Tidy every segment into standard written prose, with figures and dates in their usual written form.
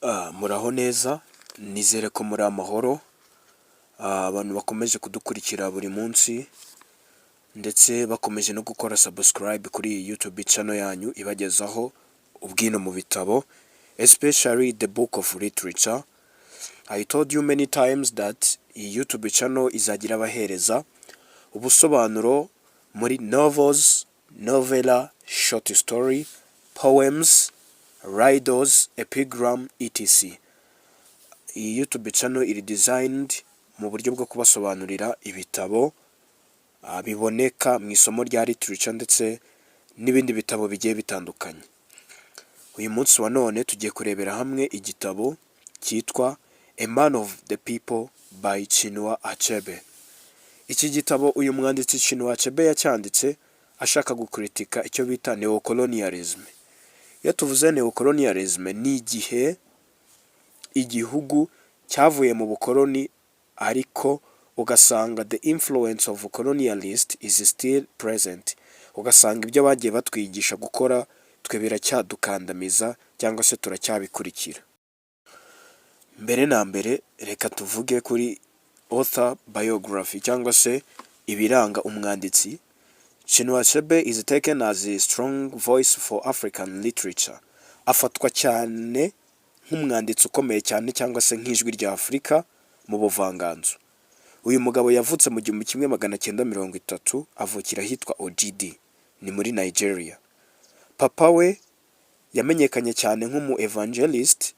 Muraho neza, nizere ko muri amahoro, abantu bakomeje kudukurikira buri munsi ndetse bakomeje no gukora subscribe kuri iyi YouTube channel yanyu ibagezaho ubwino mu bitabo, especially the book of literature. I told you many times that iyi YouTube channel izajya irabahereza ubusobanuro muri novels, novella, short story, poems, riddles, epigram, etc. Iyi YouTube channel iri designed mu buryo bwo kubasobanurira ibitabo biboneka mu isomo rya literature ndetse n'ibindi bitabo bigiye bitandukanye. Uyu munsi wa none tugiye kurebera hamwe igitabo cyitwa A Man of the People by Chinua Achebe. Iki gitabo uyu mwanditsi Chinua Achebe yacyanditse ashaka gukritika icyo bita neocolonialism. Iyo tuvuze neocolonialism, ni igihe igihugu cyavuye mu bukoloni ariko ugasanga the influence of colonialist is still present. Ugasanga ibyo bagiye batwigisha gukora twe biracyadukandamiza cyangwa se turacyabikurikira. Mbere na mbere, reka tuvuge kuri author biography cyangwa se ibiranga umwanditsi. Chinua Achebe is taken as a strong voice for African literature. Afatwa cyane nk'umwanditsi ukomeye cyane cyangwa se nk'ijwi rya Afurika mu buvanganzo. Uyu mugabo yavutse mu 1930, avukira ahitwa Ogidi, ni muri Nigeria. Papa we yamenyekanye cyane nk'umu evangelist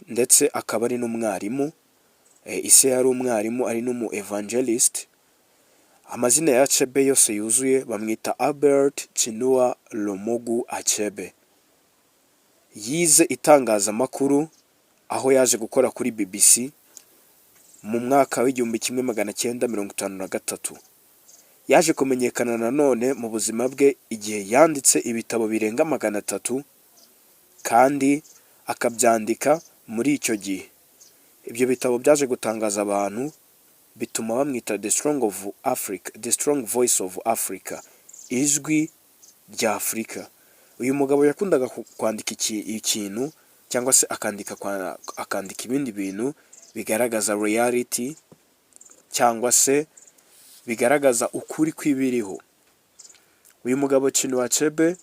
ndetse akaba ari n'umwarimu. Ise yari umwarimu ari n'umu evangelist. Amazina ya Achebe yose yuzuye, bamwita Albert Chinua Romogu Achebe. Yize itangazamakuru, aho yaje gukora kuri BBC mu mwaka w'1953. Yaje kumenyekana nanone mu buzima bwe igihe yanditse ibitabo birenga 300 kandi akabyandika muri icyo gihe. Ibyo bitabo byaje gutangaza abantu, bituma bamwita the strong of Africa, the strong voice of Africa, ijwi rya Afurika. Uyu mugabo yakundaga kwandika ikintu cyangwa se akandika ibindi bintu bigaragaza reality cyangwa se bigaragaza ukuri kw'ibiriho. Uyu mugabo Chinua Achebe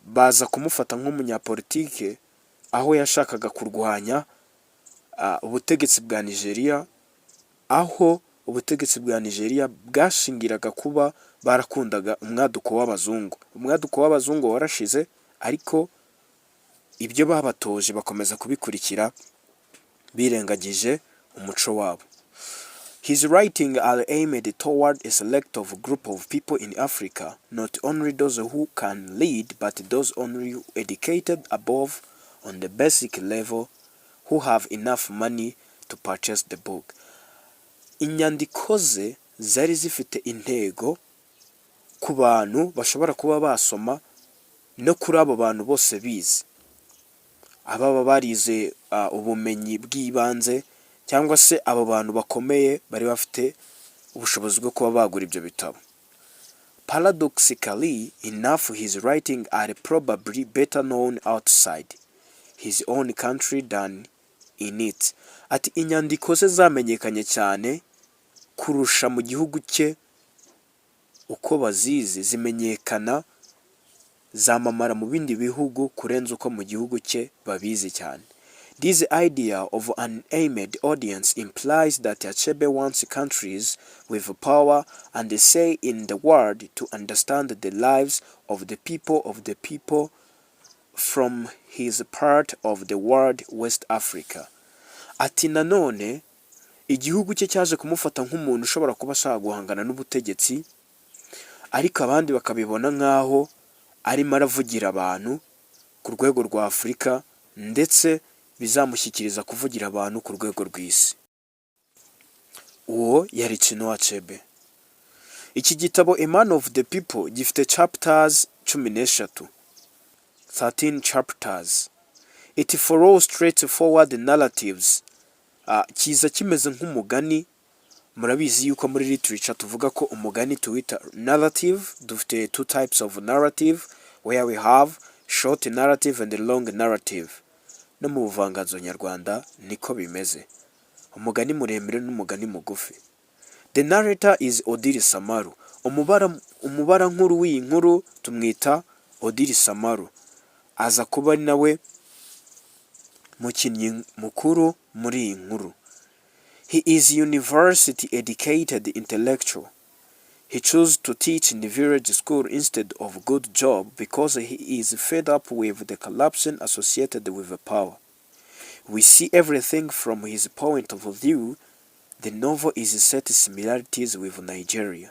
baza kumufata nk'umunyapolitike, aho yashakaga kurwanya ubutegetsi bwa Nigeria, aho ubutegetsi bwa Nigeria bwashingiraga kuba barakundaga umwaduko w'abazungu. Umwaduko w'abazungu warashize, ariko ibyo babatoje bakomeza kubikurikira birengagije umuco wabo. His writing are aimed toward a select of group of people in Africa, not only those who can read, but those only educated above on the basic level, who have enough money to purchase the book. Inyandiko ze zari zifite intego ku bantu bashobora kuba basoma no kuri abo bantu bose bize, ababa barize ubumenyi bw'ibanze cyangwa se abo bantu bakomeye bari bafite ubushobozi bwo kuba bagura ibyo bitabo. Paradoxically enough, his writing are probably better known outside his own country than in it. Ati inyandiko ze zamenyekanye cyane kurusha mu gihugu cye uko bazizi, zimenyekana, zamamara mu bindi bihugu kurenza uko mu gihugu cye babizi cyane. This idea of an aimed audience implies that Achebe wants countries with power and say in the world to understand the lives of the people from his part of the world, West Africa. Ati nanone igihugu cye cyaje kumufata nk'umuntu ushobora kuba ashaka guhangana n'ubutegetsi, ariko abandi bakabibona nk'aho arimo aravugira abantu ku rwego rwa Afurika, ndetse bizamushyikiriza kuvugira abantu ku rwego rw'isi. Uwo yari Chinua Achebe. Iki gitabo A Man of the People gifite chapters 13, 13 chapters. It follows straightforward narratives. Kiza kimeze nk'umugani. Murabizi yuko muri literature tuvuga ko umugani tuwita narrative. Dufite two types of narrative, where we have short narrative and long narrative. No mu buvanganzo nyarwanda niko bimeze, umugani muremure n'umugani mugufi. The narrator is Odili Samalu. Umubarankuru w'iyi nkuru tumwita Odili Samalu, aza kuba ari nawe mukinnyi mukuru muri iyi nkuru. He is university educated intellectual. He chose to teach in the village school instead of good job because he is fed up with the corruption associated with power. We see everything from his point of view. The novel is set similarities with Nigeria.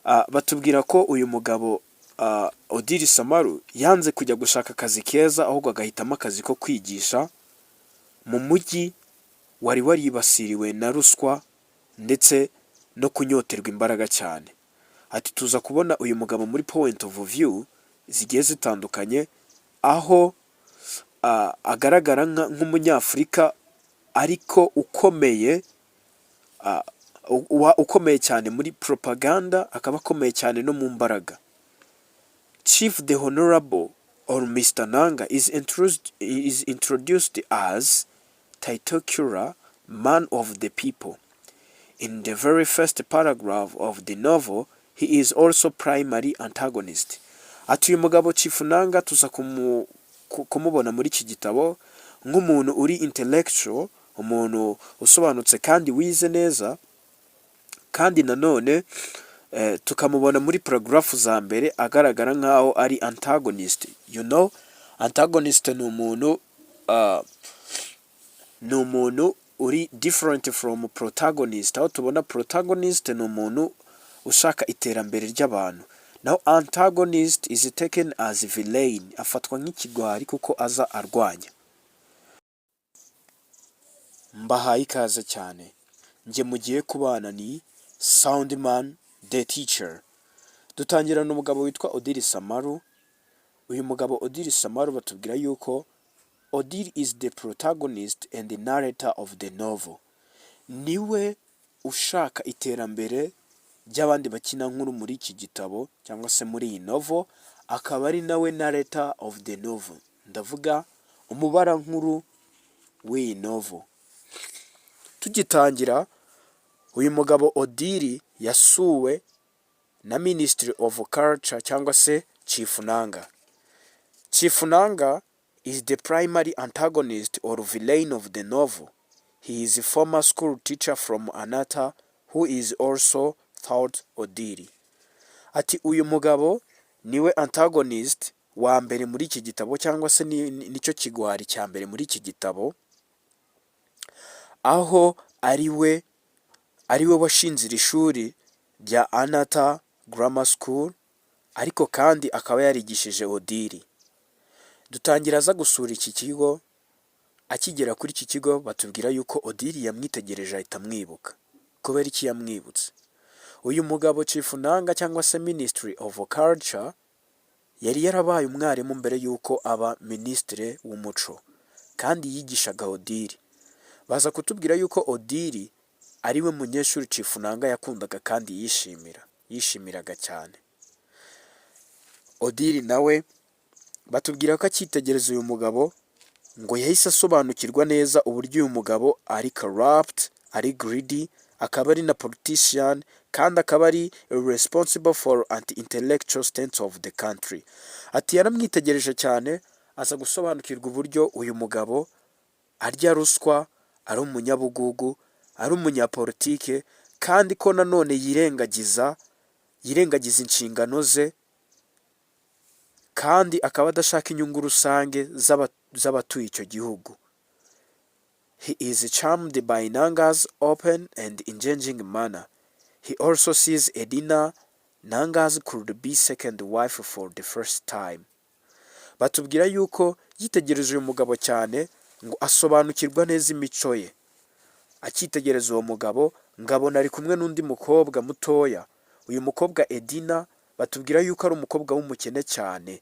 Batubwira ko uyu mugabo Odili Samalu yanze kujya gushaka akazi keza, ahubwo agahitamo akazi ko kwigisha mu mujyi wari waribasiriwe na ruswa ndetse no kunyoterwa imbaraga cyane. Ati tuza kubona uyu mugabo muri point of view zigiye zitandukanye, aho agaragara nk'Umunyafurika ariko ukomeye, ukomeye cyane muri propaganda, akaba akomeye cyane no mu mbaraga. Chief the Honorable or Mr. Nanga is introduced as titular man of the people. In the very first paragraph of the novel, he is also primary antagonist. Ati uyu mugabo Chief Nanga tuza kumubona muri iki gitabo nk'umuntu uri intellectual, umuntu usobanutse kandi wize neza, kandi nanone tukamubona muri paragraph za mbere agaragara nk'aho ari antagonist. Antagonist ni umuntu uri different from protagonist, aho tubona protagonist ni umuntu ushaka iterambere ry'abantu, naho antagonist is taken as villain, afatwa nk'ikigwari kuko aza arwanya. Mbahaye ikaze cyane, njye mugiye kubana ni Soundman the Teacher. Dutangirana umugabo witwa Odili Samalu. Uyu mugabo Odili Samalu, batubwira yuko Odili is the protagonist and the narrator of the novel. Niwe ushaka iterambere ry'abandi bakina nkuru muri iki gitabo cyangwa se muri iyi novel, akaba ari nawe narrator of the novel. Ndavuga umubarankuru w'iyi novel. Tugitangira, uyu mugabo Odili yasuwe na Ministry of Culture cyangwa se Chief Nanga. Chief Nanga is the primary antagonist or villain of the novel. He is a former school teacher from Anata who is also taught Odili. Ati uyu mugabo niwe antagonist wa mbere muri iki gitabo cyangwa se nicyo kigwari cya mbere muri iki gitabo, aho ari we washinze iri shuri rya Anata Grammar School, ariko kandi akaba yarigishije Odili. Dutangira aza gusura iki kigo. Akigera kuri iki kigo, batubwira yuko Odili yamwitegereje ahita amwibuka. Kubera iki yamwibutse? Uyu mugabo Chief Nanga cyangwa se Ministry of Culture yari yarabaye umwarimu mbere y'uko aba minisitiri w'umuco, kandi yigishaga Odili. Baza kutubwira yuko Odili ari we munyeshuri Chief Nanga yakundaga kandi yishimiraga cyane. Odili nawe batubwira ko akitegereza uyu mugabo ngo yahise asobanukirwa neza uburyo uyu mugabo ari corrupt, ari greedy, akaba ari na politician, kandi akaba ari responsible for anti-intellectual stance of the country. Ati yaramwitegereje cyane, aza gusobanukirwa uburyo uyu mugabo arya ruswa, ari umunyabugugu, ari umunyapolitike, kandi ko nanone yirengagiza inshingano ze, kandi akaba adashaka inyungu rusange z'abatuye icyo gihugu. He is charmed by Nanga's open and engaging manner. He also sees Edina, Nanga's could be second wife, for the first time. Batubwira yuko yitegereje uyu mugabo cyane ngo asobanukirwa neza imico ye. Akitegereza uwo mugabo ngo abona ari kumwe n'undi mukobwa mutoya. Uyu mukobwa Edina batubwira yuko ari umukobwa w'umukene cyane.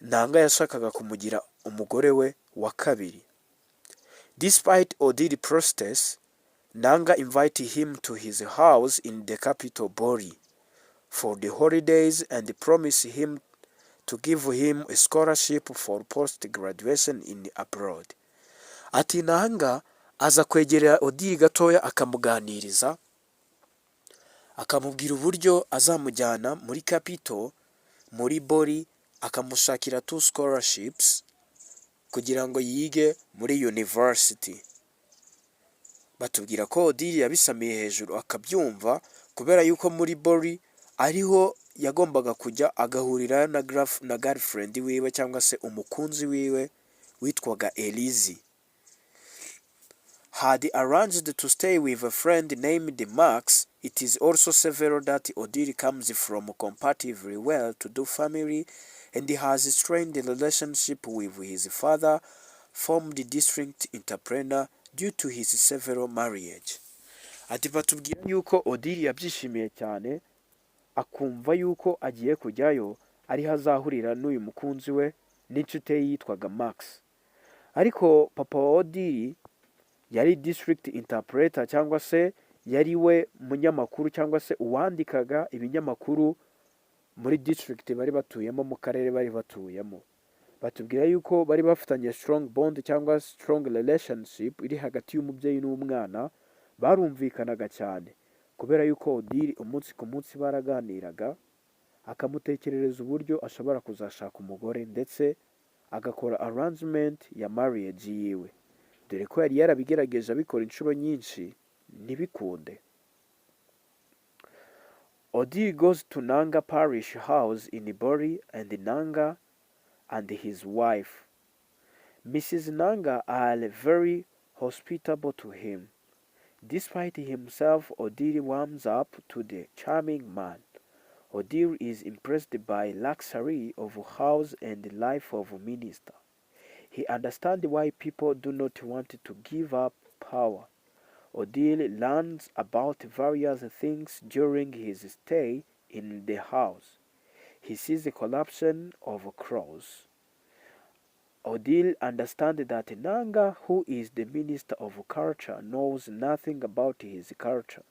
Nanga yashakaga kumugira umugore we wa kabiri. Despite Odili protests, Nanga invited him to his house in the capital, Bori, for the holidays and promised him to give him a scholarship for post graduation in abroad. Ati Nanga aza kwegera Odili gatoya, akamuganiriza, akamubwira uburyo azamujyana muri capital, muri Bori, akamushakira two scholarships kugira ngo yige muri university. Batubwira ko Odili yabisamiye hejuru akabyumva, kubera yuko muri Bori ariho yagombaga kujya agahurira na girlfriend wiwe cyangwa se umukunzi wiwe witwaga Elizi. Had arranged to stay with a friend named Max. It is also several that Odili comes from comparatively well-to-do family and has strained relationship with his father, formed district entrepreneur, due to his several marriage. Ati batubwira yuko Odili yabyishimiye cyane, akumva yuko agiye kujyayo ariho azahurira n'uyu mukunzi we n'inshuti ye yitwaga Max. Ariko papa wa Odili yari district interpreter, cyangwa se yari we munyamakuru cyangwa se uwandikaga ibinyamakuru muri district bari batuyemo, mu karere bari batuyemo. Batubwira yuko bari bafitanye strong bond cyangwa strong relationship iri hagati y'umubyeyi n'umwana. Barumvikanaga cyane kubera yuko Odili umunsi ku munsi baraganiraga, akamutekerereza uburyo ashobora kuzashaka umugore, ndetse agakora arrangement ya marriage yiwe, dore ko yari yarabigerageje abikora inshuro nyinshi ntibikunde. Odili goes to Nanga parish house in Bori and Nanga and his wife, Mrs. Nanga, are very hospitable to him. Despite himself, Odili warms up to the charming man. Odili is impressed by luxury of house and life of minister. He understands why people do not want to give up power. Odili learns about various things during his stay in the house. He sees the corruption of crows. Odili understands that Nanga, who is the minister of culture, knows nothing about his culture.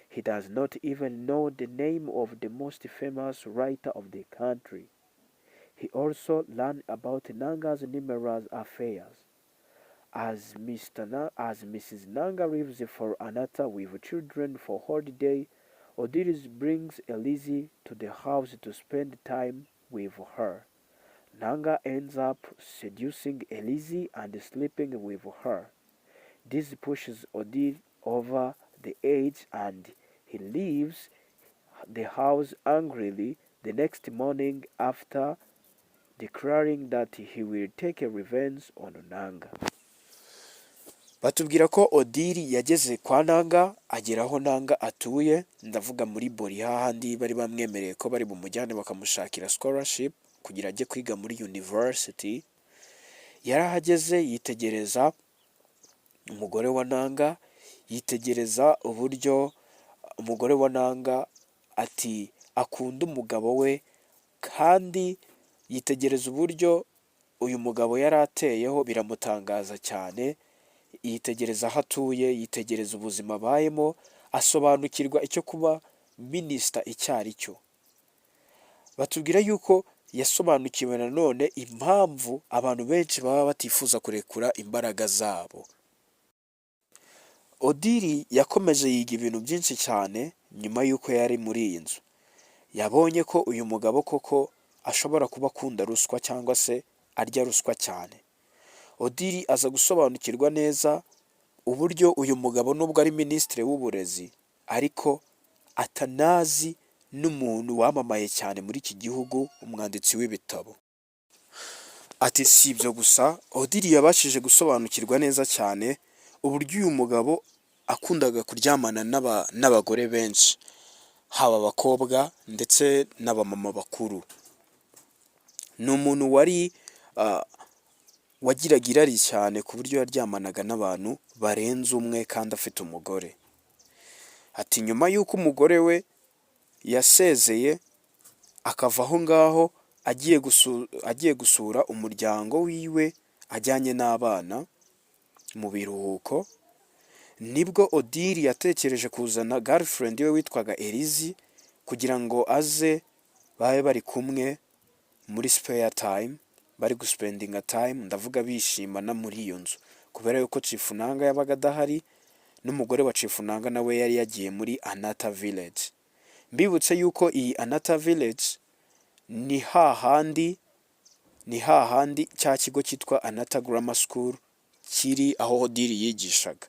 He does not even know the name of the most famous writer of the country. He also learned about Nanga's numerous affairs. As Mrs. Nanga leaves for Anata with children for holiday, Odili brings Elise to the house to spend time with her. Nanga ends up seducing Elise and sleeping with her. This pushes Odili over the edge and he leaves the house angrily the next morning after declaring that he will take a revenge on Nanga. Batubwira ko Odili yageze kwa Nanga, agera aho Nanga atuye, ndavuga muri Bori, hahandi bari bamwemereye ko bari bumujyane bakamushakira scholarship kugira ajye kwiga muri university. Yarahageze, yitegereza umugore wa Nanga, yitegereza uburyo umugore wa Nanga ati akunda umugabo we, kandi yitegereza uburyo uyu mugabo yari ateyeho, biramutangaza cyane. Yitegereza aho atuye, yitegereza ubuzima abayemo, asobanukirwa icyo kuba minisita icyo ari cyo. Batubwira yuko yasobanukiwe nanone impamvu abantu benshi baba batifuza kurekura imbaraga zabo. Odili yakomeje yiga ibintu byinshi cyane nyuma y'uko yari muri iyi nzu. Yabonye ko uyu mugabo koko ashobora kuba akunda ruswa cyangwa se arya ruswa cyane. Odili aza gusobanukirwa neza uburyo uyu mugabo, nubwo ari minisitiri w'uburezi, ariko atanazi n'umuntu wamamaye cyane muri iki gihugu, umwanditsi w'ibitabo. Ati si ibyo gusa, Odili yabashije gusobanukirwa neza cyane uburyo uyu mugabo akundaga kuryamana n'abagore benshi, haba abakobwa ndetse n'abamama bakuru. Ni umuntu wari wagiraga irari cyane, ku buryo yaryamanaga n'abantu barenze umwe kandi afite umugore. Ati nyuma y'uko umugore we yasezeye akava aho ngaho agiye gusura umuryango wiwe ajyanye n'abana mu biruhuko, nibwo Odili yatekereje kuzana girlfriend we witwaga Elizi kugira ngo aze babe bari kumwe muri spare time, bari guspendinga time, ndavuga bishimana muri iyo nzu, kubera yuko Chief Nanga yabaga adahari, n'umugore wa Chief Nanga nawe yari yagiye muri Anata Village. Mbibutse yuko iyi Anata Village ni hahandi cya kigo cyitwa Anata Grammar School kiri, aho Odili yigishaga,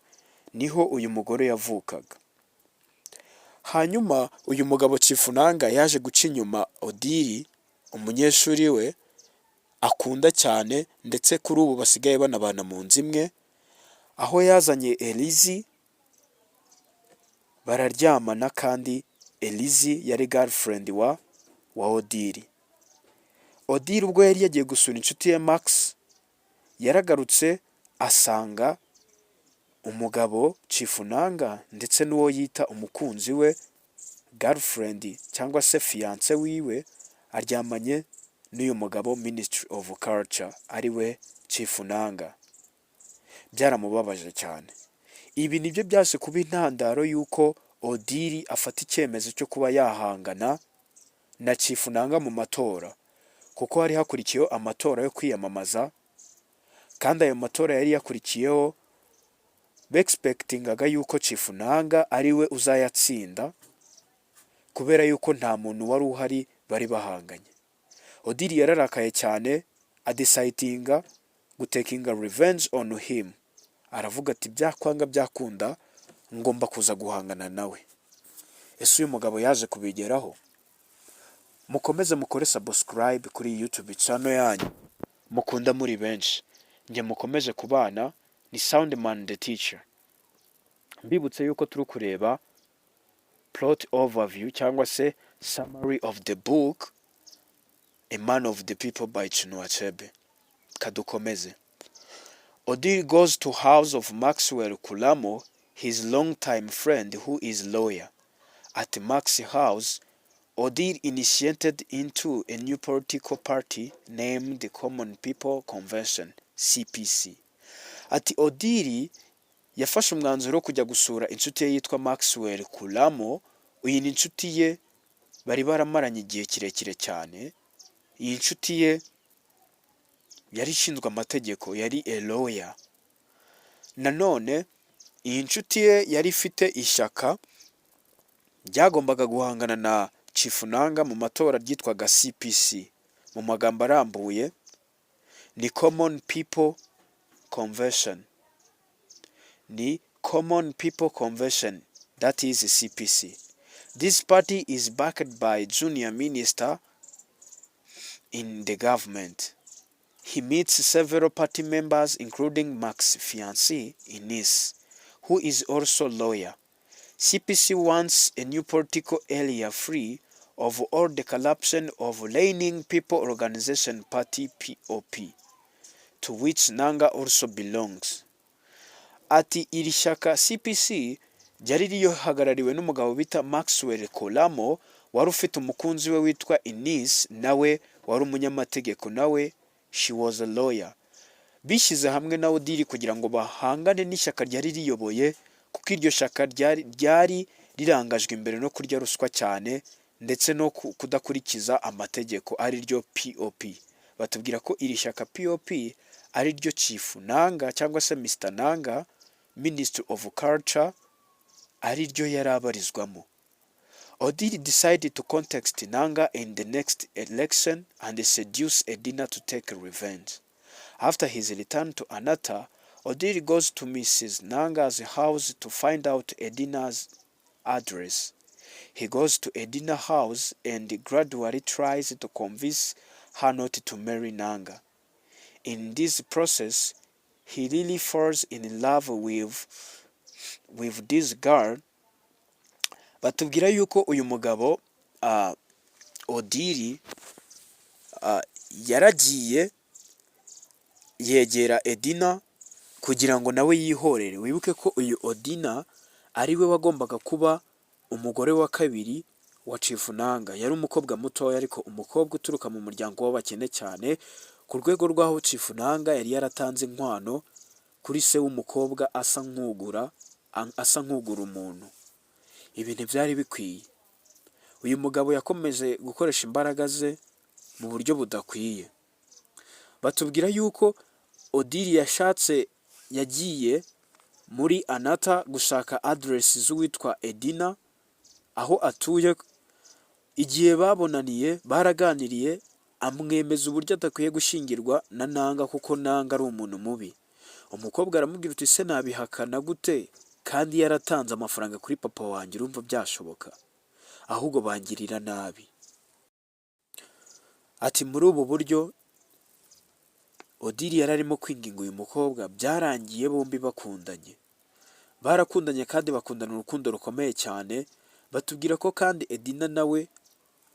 niho uyu mugore yavukaga. Hanyuma uyu mugabo Chief Nanga yaje guca inyuma Odili, umunyeshuri we akunda cyane, ndetse kuri ubu basigaye banabana mu nzu imwe, aho yazanye Elizi bararyamana, kandi Elizi yari girlfriend wa Odili. Odili ubwo yari yagiye gusura inshuti ye Max, yaragarutse asanga umugabo Chief Nanga ndetse n'uwo yita umukunzi we, girlfriend cyangwa se fiancé wiwe, aryamanye n'uyu mugabo Ministry of Culture, ari we Chief Nanga. Byaramubabaje cyane. Ibi nibyo byaje kuba intandaro y'uko Odili afata icyemezo cyo kuba yahangana na Chief Nanga mu matora, kuko hari hakurikiyeho amatora yo kwiyamamaza, kandi ayo matora yari yakurikiyeho bexpectingaga yuko Chief Nanga ari we uzayatsinda, kubera yuko nta muntu wari uhari bari bahanganye. Odili yararakaye cyane, adecidinga gutakinga revenge on him. Aravuga ati: "Byakwanga byakunda, ngomba kuza guhangana nawe." Ese uyu mugabo yaje kubigeraho? Mukomeze mukore subscribe kuri YouTube channel yanyu mukunda muri benshi. Njye mukomeje kubana ni Soundman the Teacher. Mbibutse yuko turi kureba plot overview cyangwa se summary of the book A Man of the People by Chinua Achebe. Kadukomeze. Odili goes to house of Maxwell Kulamo, his longtime friend who is lawyer. At Max's house, Odili initiated into a new political party named the Common People Convention, CPC. Ati Odili yafashe umwanzuro wo kujya gusura inshuti ye yitwa Maxwell Kulamo. Uyu ni inshuti ye bari baramaranye igihe kirekire cyane. Iyi nshuti ye yari ishinzwe amategeko, yari a lawyer. Nanone iyi nshuti ye yari ifite ishyaka ryagombaga guhangana na Chief Nanga mu matora, ryitwaga CPC. Mu magambo arambuye ni Common People Convention, ni Common People Convention, that is CPC. This party is backed by junior minister in the government. He meets several party members, including Max's fiancée, Ines, who is also lawyer. CPC wants a new political area free of all the corruption of reigning People Organization Party, POP, to which Nanga also belongs. Ati iri shyaka CPC ryari rihagarariwe n'umugabo bita Maxwell Kolamo, wari ufite umukunzi we witwa Ines, nawe wari umunyamategeko, nawe she was a lawyer. Bishyize hamwe na Odili kugira ngo bahangane n'ishyaka ryari riyoboye, kuko iryo shyaka ryari rirangajwe imbere no kurya ruswa cyane ndetse no kudakurikiza amategeko, ari ryo POP. Batubwira ko iri shyaka POP ari ryo Chief Nanga cyangwa se Mr Nanga, Ministry of Culture, ari ryo yari abarizwamo. Odili decided to contest Nanga in the next election and seduce Edina to take revenge. After his return to Anata, Odili goes to Mrs. Nanga's house to find out Edina's address. He goes to Edina's house and gradually tries to convince her not to marry Nanga. In this process, he really falls in love with this girl. Batubwira yuko uyu mugabo Odili yaragiye yegera Edina kugira ngo nawe yihorere. Wibuke ko uyu Edina ari we wagombaga kuba umugore wa kabiri wa Chief Nanga. Yari umukobwa mutoya, ariko umukobwa uturuka mu muryango w'abakene cyane, ku rwego rw'aho Chief Nanga yari yaratanze inkwano kuri se w'umukobwa, asa nk'ugura umuntu. Ibi ntibyari bikwiye. Uyu mugabo yakomeje gukoresha imbaraga ze. mu buryo budakwiye. Batubwira yuko Odili yashatse, yagiye muri Anata gushaka aderesi z'uwitwa Edina aho atuye. Igihe babonaniye baraganiriye, amwemeza uburyo adakwiye gushyingirwa na Nanga kuko Nanga ari umuntu mubi. Umukobwa aramubwira uti: "Se nabihakana gute kandi yaratanze amafaranga kuri papa wanjye? Urumva byashoboka? Ahubwo bangirira nabi." Ati muri ubu buryo Odili yari arimo kwinginga uyu mukobwa, byarangiye bombi bakundanye. Barakundanye kandi bakundana urukundo rukomeye cyane. Batubwira ko kandi Edina nawe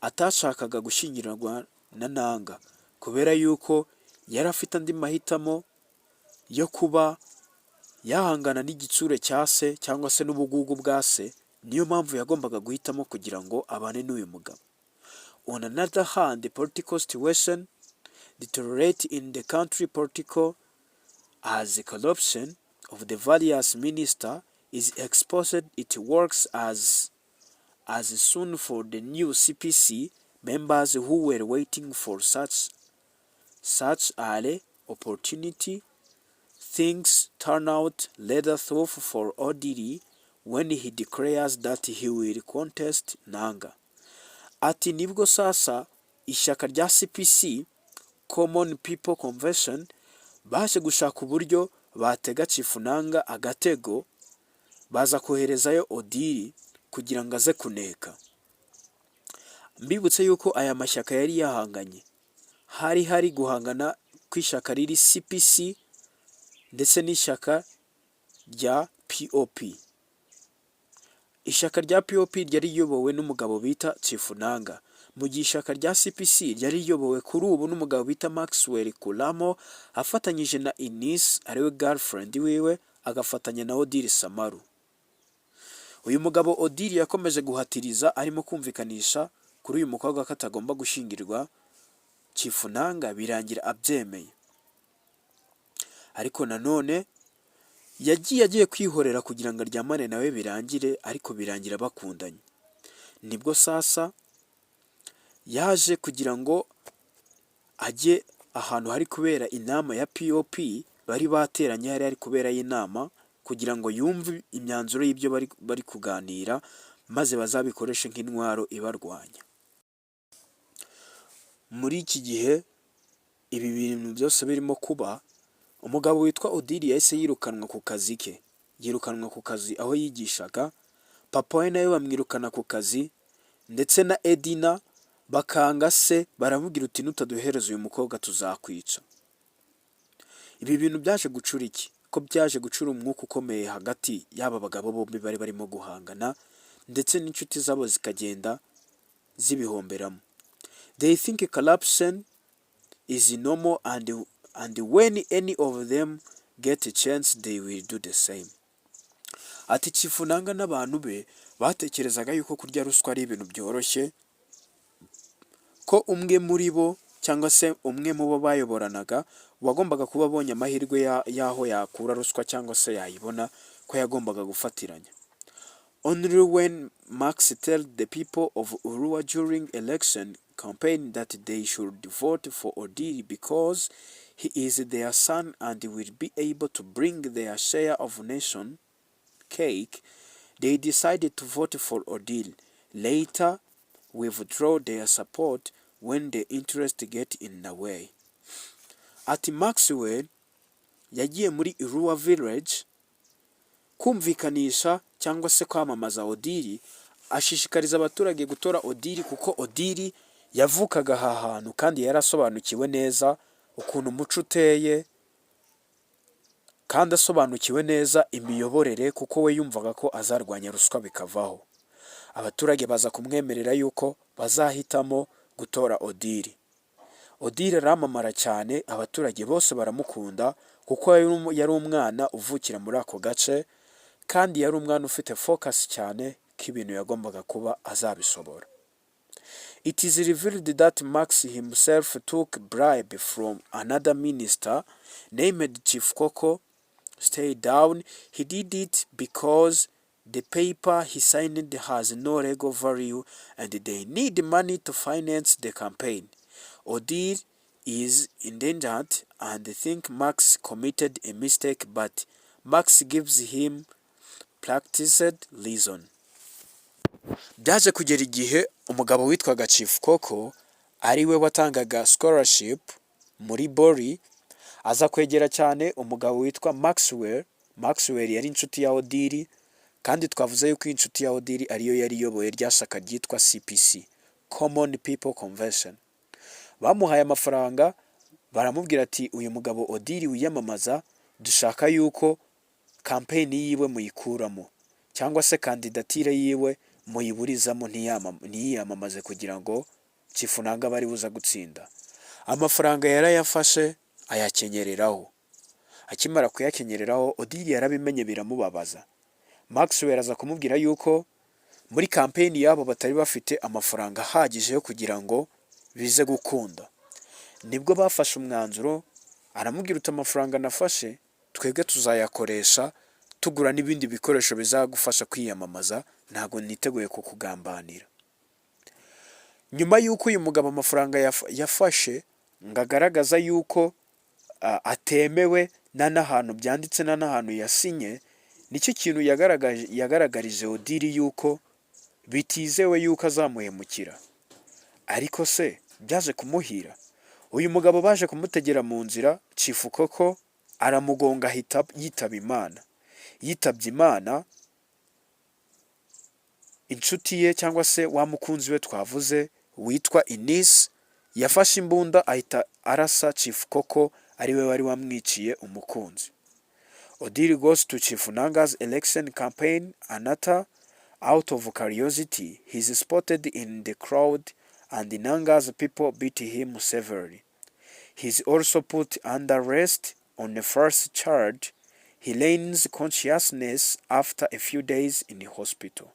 atashakaga gushyingiranwa na Nanga kubera yuko yari afite andi mahitamo yo kuba yahangana n'igitsure cya se cyangwa se n'ubugugu bwa se. Niyo mpamvu yagombaga guhitamo kugira ngo abane n'uyu mugabo. On another hand, the political situation deteriorate in the country political as the corruption of the various minister is exposed. It works as soon for the new CPC members who were waiting for such an opportunity. Things turn out rather tough for Odili when he declares that he will contest Nanga. Ati nibwo sasa ishyaka rya CPC, Common People Convention, baje gushaka uburyo batega Chief Nanga agatego, baza koherezayo Odili kugira ngo aze kuneka. Mbibutse yuko aya mashyaka yari yahanganye, hari guhangana kw'ishyaka riri CPC ndetse n'ishyaka rya POP. Ishyaka rya POP ryari riyobowe n'umugabo bita Chief Nanga, mu gihe ishyaka rya CPC ryari riyobowe kuri ubu n'umugabo bita Maxwell Kulamo afatanyije na Eunice, ariwe girlfriend wiwe, agafatanya na Odili Samalu. Uyu mugabo Odili yakomeje guhatiriza, arimo kumvikanisha kuri uyu mukobwa ko atagomba gushyingirwa Chief Nanga, birangira abyemeye. Ariko nanone yagiye agiye kwihorera kugira ngo aryamane nawe birangire, ariko birangira bakundanye. Nibwo sasa yaje kugira ngo ajye ahantu hari kubera inama ya POP, bari bateranye, hari kuberayo inama, kugira ngo yumve imyanzuro y'ibyo bari kuganira, maze bazabikoreshe nk'intwaro ibarwanya. Muri iki gihe ibi bintu byose birimo kuba, umugabo witwa Odili yahise yirukanwa ku kazi ke, yirukanwa ku kazi aho yigishaga. Papa we nawe bamwirukana ku kazi, ndetse na Edina bakanga se, baramubwira uti: "Nutaduhereza uyu mukobwa tuzakwica." Ibi bintu byaje gucura iki? Ko byaje gucura umwuka ukomeye hagati y'aba bagabo bombi bari barimo guhangana, ndetse n'inshuti zabo zikagenda zibihomberamo. They think corruption is normal and when any of them get a chance, they will do the same. Ati Chief Nanga n'abantu be batekerezaga yuko kurya ruswa ari ibintu byoroshye, ko umwe muri bo cyangwa se umwe mu bo bayoboranaga wagombaga kuba abonye amahirwe y'aho yakura ruswa cyangwa se yayibona, ko yagombaga gufatiranya. Only when Max tell the people of Urua during election campaign that they should vote for Odili because he is their son and will be able to bring their share of nation cake, they decided to vote for Odili. Later withdraw their support when the interest get in the way. Ati Maxwell yagiye muri Irua Village kumvikanisha cyangwa se kwamamaza Odili, ashishikariza abaturage gutora Odili kuko Odili yavukaga aha hantu kandi yarasobanukiwe neza ukuntu umuco uteye, kandi asobanukiwe neza imiyoborere, kuko we yumvaga ko azarwanya ruswa bikavaho. Abaturage baza kumwemerera yuko bazahitamo gutora Odili. Odili aramamara cyane, abaturage bose baramukunda kuko yari umwana uvukira muri ako gace, kandi yari umwana ufite focus cyane ko ibintu yagombaga kuba azabishobora. It is revealed that Max himself took bribe from another minister named Chief Koko. Stay down. He did it because the paper he signed has no legal value and they need money to finance the campaign. Odili is indignant and think Max committed a mistake, but Max gives him practiced reason. Byaje kugera igihe umugabo witwaga Chief Koko, ari we watangaga scholarship muri Bori, aza kwegera cyane umugabo witwa Maxwell. Maxwell yari inshuti ya Odili, kandi twavuze yuko iyi inshuti ya Odili ariyo yari iyoboye rya shyaka ryitwa CPC, Common People Convention. Bamuhaye amafaranga, baramubwira ati: "Uyu mugabo Odili wiyamamaza, dushaka yuko campaign yiwe muyikuramo, cyangwa se candidature yiwe muyiburizamo, ntiyiyamamaze, kugira ngo Chief Nanga bari buza gutsinda." Amafaranga yarayafashe, ayakenyereraho. Akimara kuyakenyereraho, Odili yarabimenye, biramubabaza. Maxwell aza kumubwira yuko muri campaign yabo batari bafite amafaranga ahagije yo kugira ngo bize gukunda. Nibwo bafashe umwanzuro, aramubwira uti: "Amafaranga nafashe, twebwe tuzayakoresha tugura n'ibindi bikoresho bizagufasha kwiyamamaza, ntabwo niteguye kukugambanira." Nyuma y'uko uyu mugabo amafaranga yafashe ngo agaragaza yuko atemewe, nta n'ahantu byanditse, nta n'ahantu yasinye, nicyo kintu yagaragarije Odili yuko bitizewe yuko azamuhemukira. Ariko se byaje kumuhira? Uyu mugabo baje kumutegera mu nzira, Chief Koko aramugonga, ahita yitaba Imana. Yitabye Imana, inshuti ye, cyangwa se wa mukunzi we twavuze witwa Eunice, yafashe imbunda, ahita arasa Chief Koko, ariwe wari wamwiciye umukunzi. Odili goes to Chief Nanga's election campaign Anata out of curiosity. He's spotted in the crowd and Nanga's people beat him severely. He's also put under arrest on the first charge. He regains consciousness after a few days in the hospital.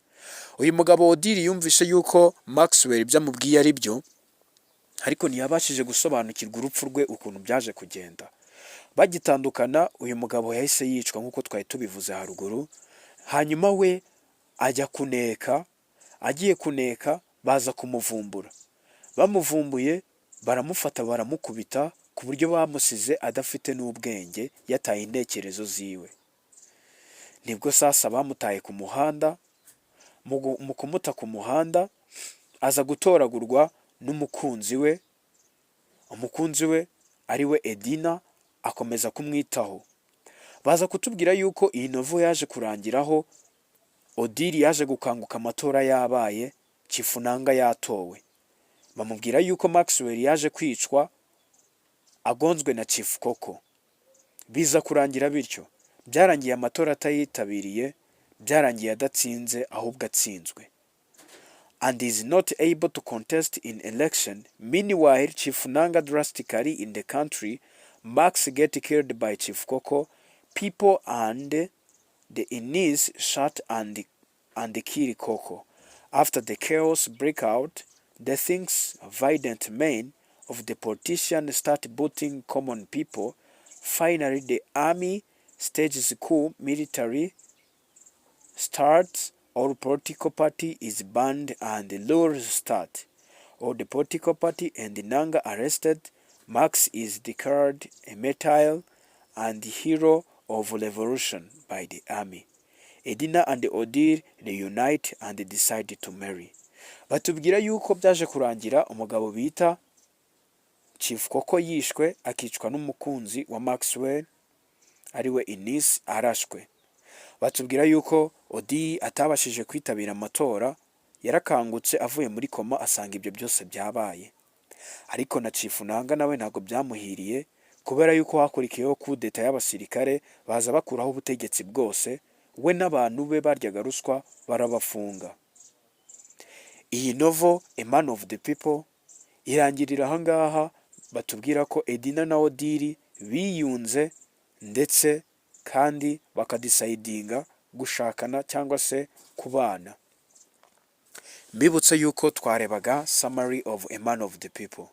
Uyu mugabo Odili yumvise yuko Maxwell ibyo amubwiye ari byo, ariko ntiyabashije gusobanukirwa urupfu rwe ukuntu byaje kugenda. Bagitandukana, uyu mugabo yahise yicwa nk'uko twari tubivuze haruguru. Hanyuma we ajya kuneka. Agiye kuneka, baza kumuvumbura. Bamuvumbuye, baramufata, baramukubita ku buryo bamusize adafite n'ubwenge, yataye intekerezo ziwe. Nibwo sasa bamutaye ku muhanda. Mu kumuta ku muhanda, aza gutoragurwa n'umukunzi we. Umukunzi we ari we Edina akomeza kumwitaho. Baza kutubwira yuko iyi novel yaje kurangiraho Odili yaje gukanguka amatora yabaye, Chief Nanga yatowe. Bamubwira yuko Maxwell yaje kwicwa agonzwe na Chief Koko. Biza kurangira bityo. Byarangiye amatora atayitabiriye, byarangiye adatsinze, ahubwo atsinzwe, and is not able to contest in election. Meanwhile, Chief Nanga drastically in the country. Max get killed by Chief Koko people and the Eunice shot and kill Koko. After the chaos break out, the things violent men of the politician start booting common people. Finally, the army stages coup, military starts, all political party is banned and the laws start. All the political party and Nanga arrested. Max is declared a martyr and hero of revolution by the army. Edina and Odili reunite and decide to marry. Batubwira yuko byaje kurangira umugabo bita Chief Koko yishwe, akicwa n'umukunzi wa Maxwell, ariwe Eunice, arashwe. Batubwira yuko Odili atabashije kwitabira amatora, yarakangutse avuye muri koma, asanga ibyo byose byabaye. Ariko na Chief Nanga nawe ntabwo byamuhiriye, kubera yuko hakurikiyeho kudeta y'abasirikare, baza bakuraho ubutegetsi bwose, we n'abantu be baryaga ruswa barabafunga. Iyi novel A Man of the People irangirira ahangaha. Batubwira ko Edina na Odili biyunze, ndetse kandi bakadecidinga gushakana cyangwa se kubana. Mbibutse yuko twarebaga summary of A Man of the People.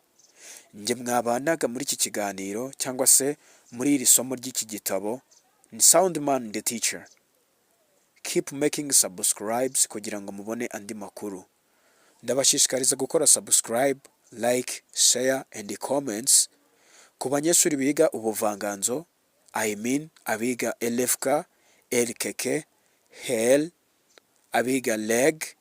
Njye mwabanaga muri iki kiganiro, cyangwa se muri iri somo ry'iki gitabo, ni Soundman the Teacher. Keep making subscribes kugira ngo mubone andi makuru. Ndabashishikariza gukora subscribe, like, share and comments. Ku banyeshuri biga ubuvanganzo, I mean abiga LFK, LKK, HEL, abiga LEG.